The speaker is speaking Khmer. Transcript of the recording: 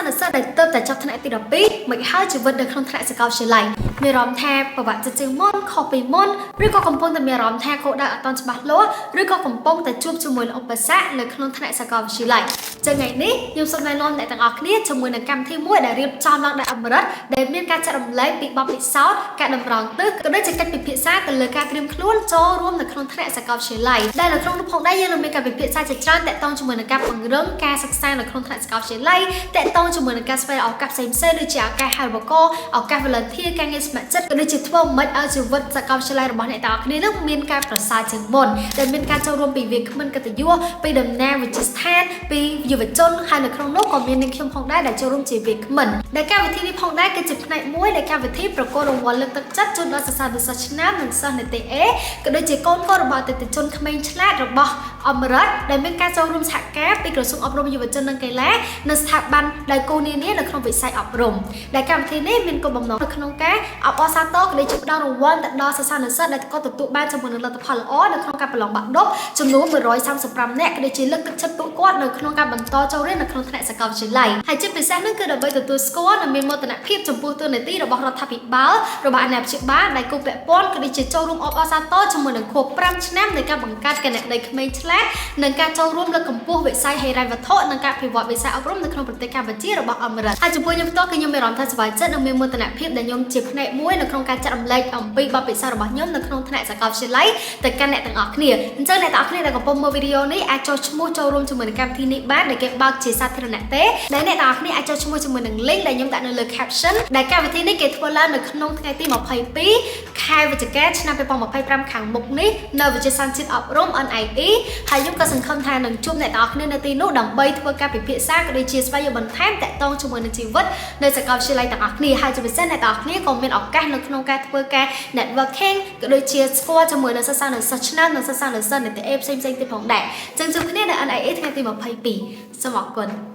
នុសិស្សដែលទើបតែចប់ថ្នាក់ទី12មិនហើយជីវិតនៅក្នុងថ្នាក់សាកលវិទ្យាល័យមានអារម្មណ៍ថាប្រវត្តិចិត្តជាងមុនខុសពីមុនឬក៏កំពុងតែមានអារម្មណ៍ថាគោលដៅអត់ទាន់ច្បាស់លាស់ឬក៏កំពុងតែជួបជាមួយនឹងឧបសគ្គនៅក្នុងថ្នាក់សាកលវិទ្យាល័យចឹងថ្ងៃនេះខ្ញុំសូមណែនាំអ្នកទាំងអស់គ្នាជាមួយនឹងកម្មវិធីមួយដែលរៀបចំឡើងដោយអមរិតដែលមានការចែករំលែកពីបទពិសោធន៍ការតម្រង់ទិសក៏ដូចជាកិច្ចពិភាក្សាទៅលើការត្រៀមខ្លួនចូលរួមនៅក្នុងថ្នាក់សាកលវិទ្យាល័យដែលនៅក្នុងនោះផងដែរយើងនឹងមានការពិភាក្សាជាច្រើនទាក់ទងជាមួយនឹងការពង្រឹងការសិក្សានៅក្នុងថ្នាក់សាកលវិទ្យាល័យទាក់ទងជាមួយនឹងការស្វែងរកឱកាសផ្សេងៗដូចជាឱកាសហៅបកឱកាស volunteer ការងារស្ម័គ្រចិត្តក៏ដូចជាធ្វើម៉េចឲ្យជីវិតសាកលវិទ្យាល័យរបស់អ្នកទាំងអស់គ្នានឹងមានការប្រសើរជាងមុនដែលមានការចូលរួមពីវាគ្មិនកិត្តិយសពីតំណាងវិទ្យាស្ថានពីយុវជនហើយនៅក្នុងនោះក៏មាននាងខ្ញុំផងដែរដែលចូលរួមជាវាគ្មិនដែលកម្មវិធីនេះផងដែរគឺជាផ្នែកមួយនៃកម្មវិធីប្រគល់រង្វាន់លើកទឹកចិត្តជូនដល់សិស្សានុសិស្សឆ្នើមនិងសិស្សនីតិ A ក៏ដូចជាកូនៗរបស់អតិថិជនក្មេងឆ្លាតរបស់អមរិតដែលមានការចូលរួមសហការពីក្រសួងអប់រំយុវជននិងកីឡានិងស្ថាប័នដៃគូនានានៅក្នុងវិស័យអប់រំដែលកម្មវិធីនេះមានគោលបំណងនៅក្នុងការអបអរសាទរក៏ដូចជាផ្ដល់រង្វាន់ទៅដល់សិស្សានុសិស្សដែលក៏ទទួលបានជាមួយនឹងលទ្ធផលល្អនៅក្នុងការប្រឡងបាក់ឌុបចំនួន135នាក់ក៏ដូចជាលើកទឹកចិត្តពួកគាត់នៅក្នុងការបន្តចូលរៀននៅក្នុងថ្នាក់សាកលវិទ្យាល័យហើយជាពិសេសនោះគឺដើម្បីទទួលស្គាល់និងមានមោទនភាពចំពោះតួនាទីរបស់រដ្ឋាភិបាលរបស់អាណាព្យាបាលដែលគូពាក់ព័ន្ធក៏ដូចជាចូលរួមអបអរសាទរជាមួយនឹងខួប5ឆ្នាំនៃការបង្កើតគណនីក្មេងឆ្លាតនិងការចូលរួមលើកកម្ពស់វិស័យហិរញ្ញវត្ថុនិងការអភិវឌ្ឍវិស័យអប់រំនៅក្នុងប្រទេសកម្ពុជារបស់អមេរិកហើយចំពោះខ្ញុំផ្ទាល់គឺខ្ញុំមានអារម្មណ៍ថាសប្បាយចិត្តនិងមានមោទនភាពដែលខ្ញុំជាផ្នែកមួយនៅក្នុងការចាត់រំលែកអំពីបទពិសោធន៍របស់ខ្ញុំនៅក្នុងថ្នាក់សាកលវិទ្យាល័យទៅកាន់អ្នកទាំងអស់គ្នាអញ្ចឹងអ្នកទាំងអស់គ្នាដែលកំពុងមើលវីដេអូនេះអាចចុះឈ្មោះចូលរួមជាមួយនឹងកម្មវិធីនេះបានដែលគេបើកជាសាធារណៈទេដែលអ្នកទាំងអស់គ្នាអាចចុះឈ្មោះជាមួយនឹង link ដែលខ្ញុំដាក់នៅលើ caption ដែលកម្មវិធីនេះគេធ្វើឡើងនៅក្នុងថ្ងៃទី22ខែវិច្ឆិកាឆ្នាំ2025ខាងមុខនេះនៅវិទ្យាស្ថានជាតិអប់រំ NIE ហើយខ្ញុំក៏សង្ឃឹមថានឹងជួបអ្នកទាំងអស់គ្នានៅទីនោះដើម្បីធ្វើការពិភាក្សាក៏ដូចជាស្វែងយល់បន្ថែមទាក់ទងជាមួយនឹងជីវិតនៅសាកលវិទ្យាល័យទាំងអស់គ្នាហើយជាពិសេសអ្នកទាំងអស់គ្នាក៏មានឱកាសនៅក្នុងការធ្វើការ networking ក៏ដូចជាស្គាល់ជាមួយនឹងសិស្សានុសិស្សឆ្នើមនិងសិស្សានុសិស្សនីតិ A ផ្សេងៗទៀតផងដែរចឹងជួបគ្នានៅ NIE ថ្ងៃទី22សូមអរគុណ។